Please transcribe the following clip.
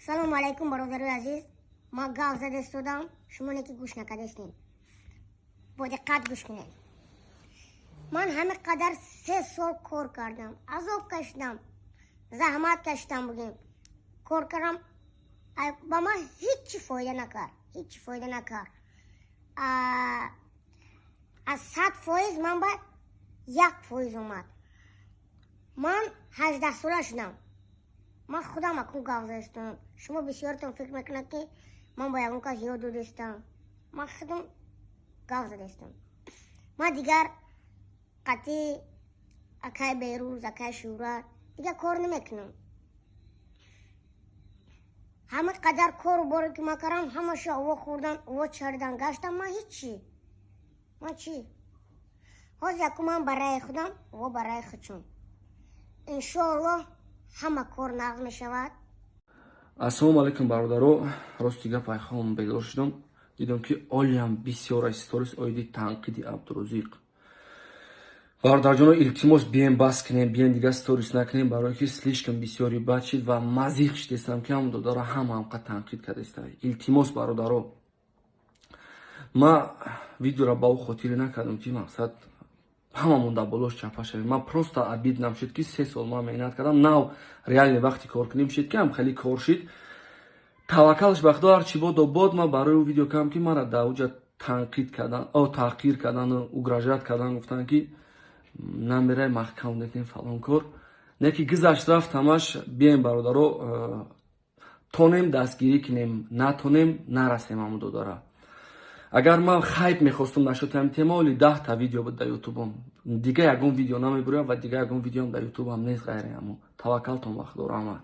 Салому алайкум, бародарои азиз. Ман гап зада истодам, шумо не ки гӯш накардастем, бо диққат гӯш кунед. Ман ҳамин қадар 3 сол кор кардам, азоб кашидам, заҳмат кашидам, бугем, кор кардам, ба ман ҳичи фоида накард, ҳичи фоида накард. Аз 100% ман ба 1% омад. Ман 18сола шудам. Ман худам акун гап задастам. Шумо бисёртон фикр мекунад, ки ман ба ягон кас ёд додастам. Ман худам гап задастам. Ман дигар қатъи акай Берӯз, акай Шӯҳрат дигар кор намекунам. Ҳама қадар кору боре, ки ман кардам, ҳамаша ово хӯрдан, ово чаридан гаштам. Ман ҳичи, ман чӣ? Ҳозир яку ман ба раи худам, ово ба раи худшон. Иншоаллоҳ, ҳама кор нағз мешавад. Ассалому алайкум, бародаро. Рости гап, айхом бедор шудам, дидам, ки олиам бисёр сторис оиди танқиди Абдурозиқ. Бародарҷоно, илтимос, бием, бас кунем, бием, дигар сторис накунем, барое ки слишком бисёри бад шид ва мазиқ шидестам, ки ҳам додаро ҳама ҳамқа танқид кардеста. Илтимос, бародаро, ма видеоро ба ӯ хотире накардам, ки мақсад ҳамамон дар болош чапа шавем. Ман просто обидно шуд, ки 3 сол ман меҳнат кардам, нав реально вақти кор кунем шид, ки ҳам хеле кор шид. Таваккалш ба Худо, ҳарчи бодо бод. Ман барои ӯ видео кардам, ки мара дар уҷа танқид кардан, таҳқир кардану угрожать кардан, гуфтанд, ки намерай, маҳкам мекунем, фалон кор. Не ки гузашт, рафт ҳамаш. Бием, бародаро, тонем дастгирӣ кунем, натонем нарасем ҳамун додара. Агар ман хайп мехостум нашуд ҳамин тема, оли 10-та видео буд дар ютубом. Дига ягон видео намебурям ва дига ягон видеом дар ютубам нест, ғайри ҳамун. Таваккалтон ба Худо, раҳмат.